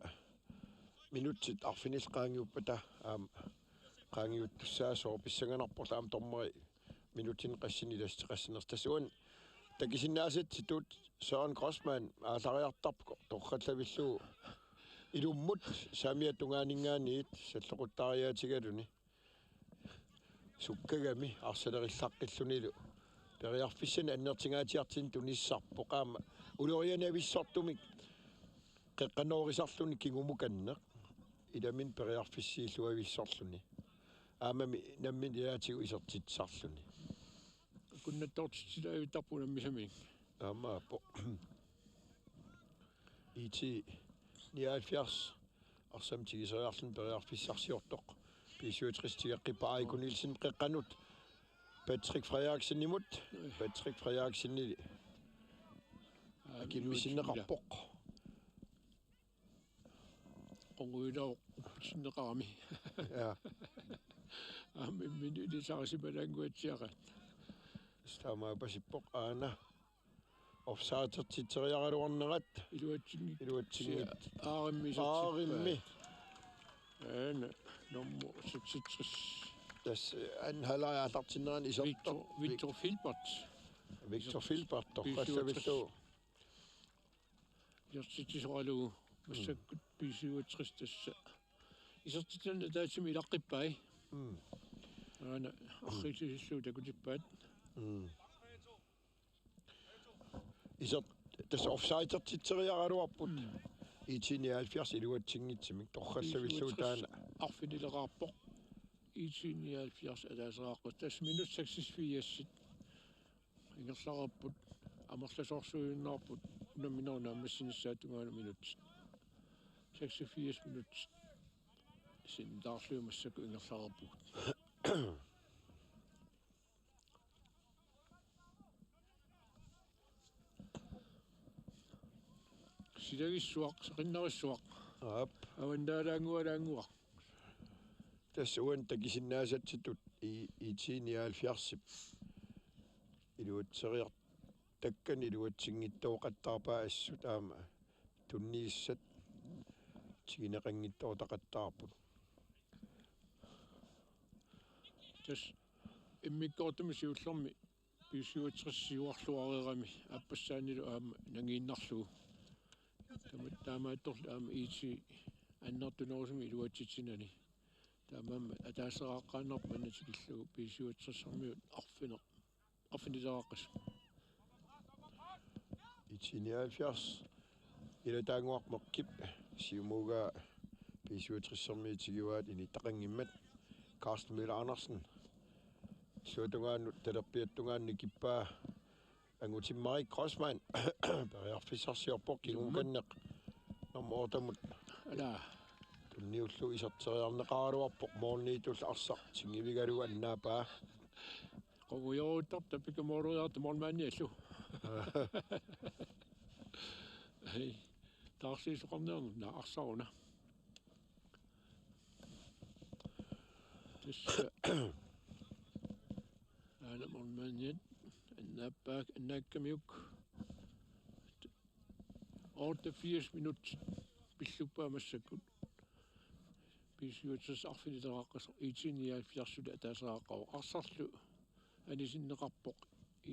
minutsit arfinillit qaangiuppata aamma qaangiuttussaasoq pissanganarporlu aamma dommeri minutsinik qassinik ilassuteqassanersoq. Tassa uani takusinnaasatsitut Søren Grossmann aallariartarpoq torrallavillugu ilummut saamiata tungaaninngaanniit salloquttaariaatigaluni sukkagami arsalerillaqqillunilu periarfissanik annertungaatsiartunik tunissarpoq aamma ulorianavissortumik qeqqanoorisarluni kingumukanneq ilaminni periarfissiilluavissorluni aammami nammineq ilaatigut isertitsisarluni. Akunnattoortitsilaavittaarpoq unammisaminik. Aammaappoq. I T nioghalvfjerds arsamik tiguseriarluni periarfissarsiortoq. B syvogtres tigeqqippoq Aiko Nielsen qeqqanut Patrick Frederiksenimut. Patrick Frederiksenili akimmisinneqarpoq. Qunguilauq upputinneqarami. Ja. Aamma imminut ilisarisimalaannguatsiaqaat. Taamaapasippoq aana. Offside-ertitseriaraluarnerat. Iluatsinngik. Iluatsinngik. Aarimmi isertippaat. Aarimmi. Aana nummer seksogtres. Tassa anden halvleg aallartinnerani isertoq. Victor, Victor Filbert. Victor Filbert, B syvogtres. Torrallavillugu. Isertitsisoralugu massakkut B syvogtres tassa. Isertitsinani ataatsimik ilaqqippai. Mm. Aana arriillisillugu takutippaat. Mm. Isert-, tassa offside-ertitseriaraluarput. Mm. I T nioghalvfjerds iluatsinngitsumik torrallavillugu taanna. Arfinileraarpoq. I T nioghalvfjerds ataaseqarpoq. Tassa minut seksogfirs. Ingerlareerput, amerlasoorsuinnarput, unamminerup naammassinissaata tungaanut minutsit. Seksogfirs minutsit. Sinnilaarlugit massakkut ingerlareerpugut. Silagissuaq, seqinnarissuaq. Aap. Avannaalaanngualaannguaq. Tassa uani takusinnaasatsitut i-, I T nioghalvfjerdsip iluatseriar-, takkani iluatsinngitsooqattaarpaa assut aamma tunniussat tiguneqanngitsoortaqattaarput. Tassa immikkoortumi siullermi B syvogtres siuarluareerami aappassaanilu aamma nangiinnarlugu. Tama-, taamaattorli aamma I T annertunerusumik iluatsitsinani. Taamaammat ataaseqaaqqaannarpoq manna tikillugu B syvogtres-ermiut arfineq-, arfinileraqqasoq. I T nioghalvfjerds. Ilataannguaq Mørkip siumuugaa B syvogtres-ermiut tiguaat inuttaqanngimmat. Carsten Møller Andersen. Illuatungaanut talerpiata tungaanut nikippaa angutimmarik Grossmann. Periarfissarsiorpoq kingukanneq. Nummer ottemut. Ala. Tunniullugu iserteriarneqaraluarpoq moorniitullu arsaq tingivigalugu annaappaa. Qungujooruttarpoq tappikka moorniarta moornimanniallu. Hej. Taarsiisoqarniarneq naa arsaq una. Tassa. Aana moornimanniat annaappaat annaakkamiuk. Otteogfirs minut pilluppaa massakkut. B syvogtres arfinileraqqasoq I T nioghalvfjerds suli ataaseqaqqavoq. Arsarlu anisinneqarpoq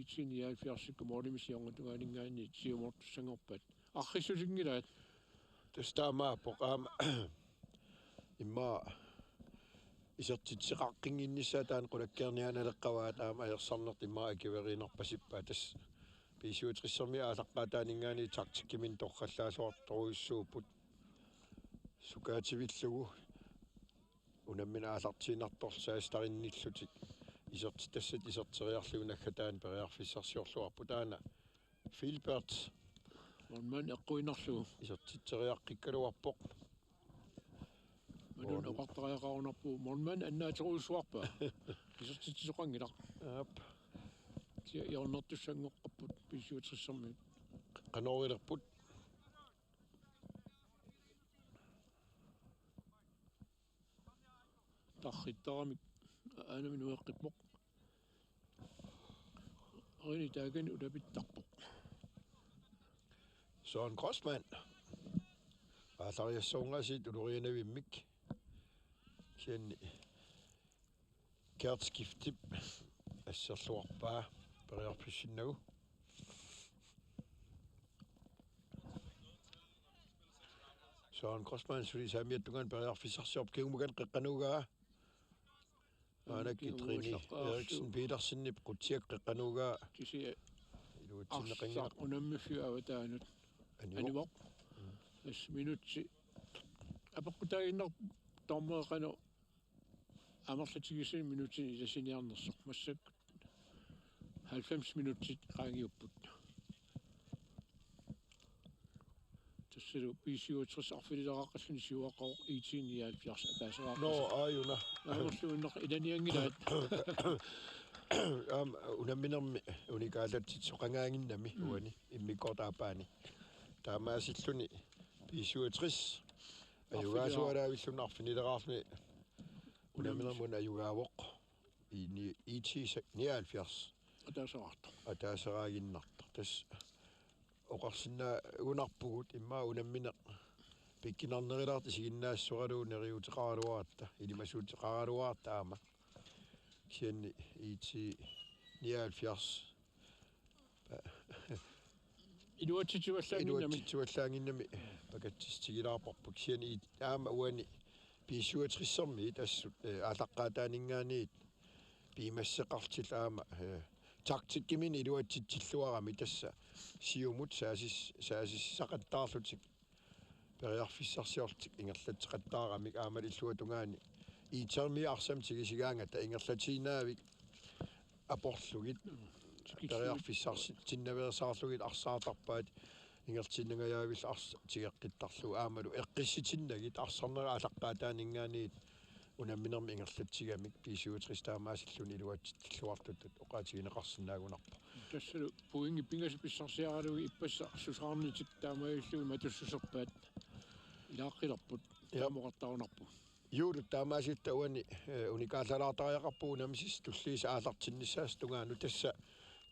I T nioghalvfjerds-ikkut moornimi siornatungaaninngaanniit siumortussanngorpaat. Arriissusinngilaat. Tassa taamaappoq aamma immaqa isertitseqaqqinnginnissaa taanna qulakkeerniarnaleqqavaat aamma ajorsarnertut immaqa akueriinnarpasippaat tassa. B syvogtres-ermiut aallaqqaataaninngaanniit taktikkimik torrallaalluartorujussuupput. Sukaativillugu unammineq aallartiinnartorlu saassuttarinnillutik isertitassat iserteriarlugit naggataani periarfissarsiorluarput aana Filbert. Moornimann eqquinnarlugu. Isertitseriaqqikkaluarpoq. Malun Moorn- oqartariaqarunarpoq. Moornimann annaaterujussuarpaa. Isertitsisoqanngilaq. Aap. T Kia hjørnertussanngoqqapput B syvogtressermiut. Qanoorilerput. Tarrittaramik aanami nueqqippoq. Rini taakani ulapittarpoq. Søren Grossmann. Aallarjassuungaasiit ulorianavimmik. Kisianni Gert Skiftip asserluarpaa periarfissinnagu. Søren Grossmann suli saamiata tungaanut periarfissarsiorpoq, kingumut qeqqanuugaa. Maannakkut Rini Eriksen Petersenip qutsiak qeqqanuugaa. Kisianni iluatsinneqanngilaq. Arsaq unammiffiup avataanut. Anivoq. Anivoq. Mm. Tassa minutsi. Apeqqutaaginnarpoq dommeri qanoq amerlatigisunik minutsini ilasiniarnersoq, massakkut halvfems minutsit qaangiupput. Tassalu B syvogtres arfinileqaqqalluni siuaqqavoq IT nioghalvfjerds ataaseqaqqat. Nå, aajuna. Amerluinnaq ilanianngilaat. Aamma unamminermi unikaallatsitsisoqangaaginnami. Mm. Uani immikkoortup aappaani. Taamaasilluni B syvogtres ajugaasualaavilluni arfinileraarluni unamminermut ajugaavoq. I ni-, IT nioghalvfjerds. Ataaseqartoq. Ataaseraaginnartoq. Tassa oqarsinnaagunarpugut immaqa unammineq pikkunarnerulaartoq isiginnaassoralugu neriuuteqaraluaratta, ilimasuuteqaraluaratta aamma. Kisianni IT nioghalvfjerds. Iluatsitsivallaannginnami. Iluatsitsivallaannginnami pakatsissutigilaarparput. Kisianni aamma uani B syvogtressermiit assut, eh, aallaqqaataaninngaanniit piumassuseqartut aamma, eh, taktikkimik iluatsitsilluarami tassa siumut saasis-, saasissaqattaarlutik periarfissarsiorlutik ingerlatseqattaaramik aamma illuatungaani IT-ermiut arsamik tigussigaagut ingerlatiinnaavik aporlugit. Tikillugu. Periarfissarsinnaveersaarlugit arsaartarpaat ingerlaannangajavillu arsaq tigeqqittarlugu aammalu eqqissutinnagit arsarnerit aallaqqaataaninngaanniit unamminermi ingerlatsigamik B syvogtres taamaasilluni iluatsitsilluartutut oqaatigineqarsinnaagunarpoq. Tassalu pointit pingasut pissarsiaralugit ippassaq susaarnitik taamaalillugit matussuserpaat ilaaqqilerput. Ja. Taama oqartarunarpoq. Juulut taamaasitta uani, eh, unikaallalaartariaqarpugut unammisut tulliuttut aallartinnissaat tungaanut tassa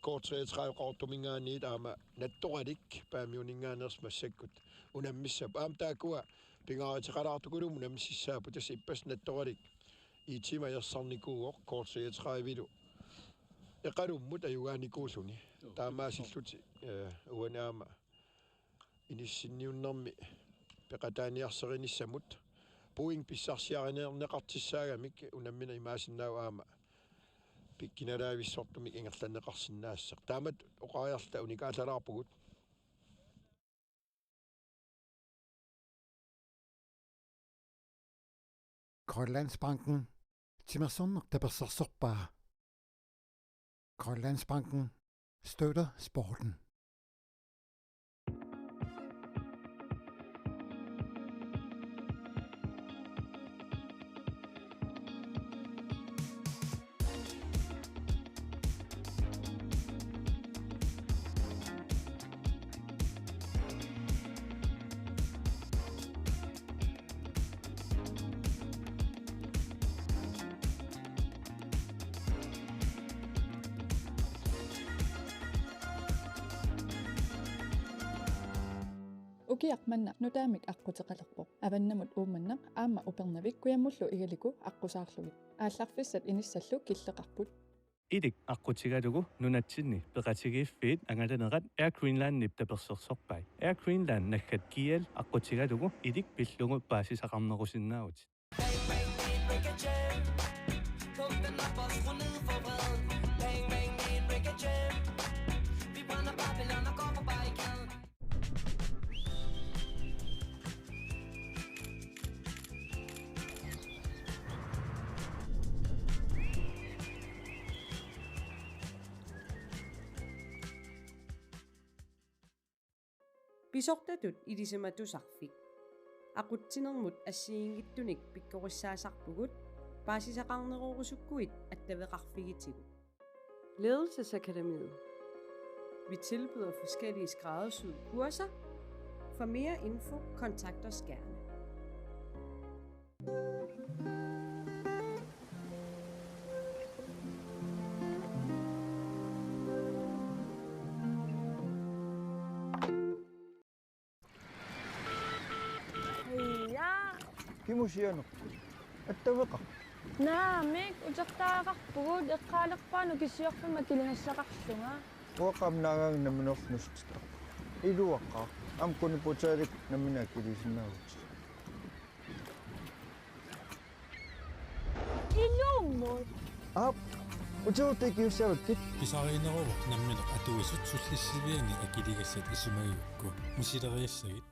K treogtredive Qaqortuminngaanniit aamma Nattoralik Paamiuninngaanneersoq massakkut unammissappat aamma taakkua pingaaruteqalaartukulummik unammississaapput tassa ippassaq Nattoralik IT-mik ajorsarnikuuvoq K treogtredive-lu Eqalummut ajugaanikuulluni. Joo. Taamaasillutik, eh, uani aamma inissinniunnermi peqataaniarsarinissamut point pissarsiarineerneqartussaagamik unammineq imaassinnaavoq aamma pikkunalaavissortumik ingerlanneqarsinnaassaq. Taamatut oqariarluta unikaallalaarpugut. Grønlandsbanken. Timersorneq tapersersorpaa. Grønlandsbanken støtter sporten. Ukiaq manna nutaamik aqquteqalerpoq. Avannamut Uummannaq aamma Upernavik kujammullu Igaliku aqqusaarlugit. Aallarfissat inissallu killeqarput. Ilik aqqutigalugu nunatsinni peqatigiiffiit angalanerat Air Greenlandip tapersersorpai. Air Greenland naggat G L aqqutigalugu ilik pillugu paasisaqarnerusinnaavutit. Pisortatut ilisimatusarfik. Aqutsinermut assigiinngitsunik pikkorissaasarpugut, paasisaqarnerorusukkuit attaveqarfigitigut. Ledelsesakademiet. Vi tilbyder forskellige skræddersyede kurser. For mere info, kontakt os gerne. Ja. Kimusianerput? Attaveqarpoq. Naamik, utertagaqarpugut, eqqaalerpaat nukissuarfimmi akiligassaqarlunga. Uanga aamma naagaanga nammineerlunga nuussutittarpunga. Iluaqaaq. Aamma quniputaalik nammineq akiliisimaavutit. Ilumut. Aap, utertagaqarussaavakkit. Pisariinneruvoq nammineq atuisut sullissiviani akiligassat isumagigukku. Misileriassagit.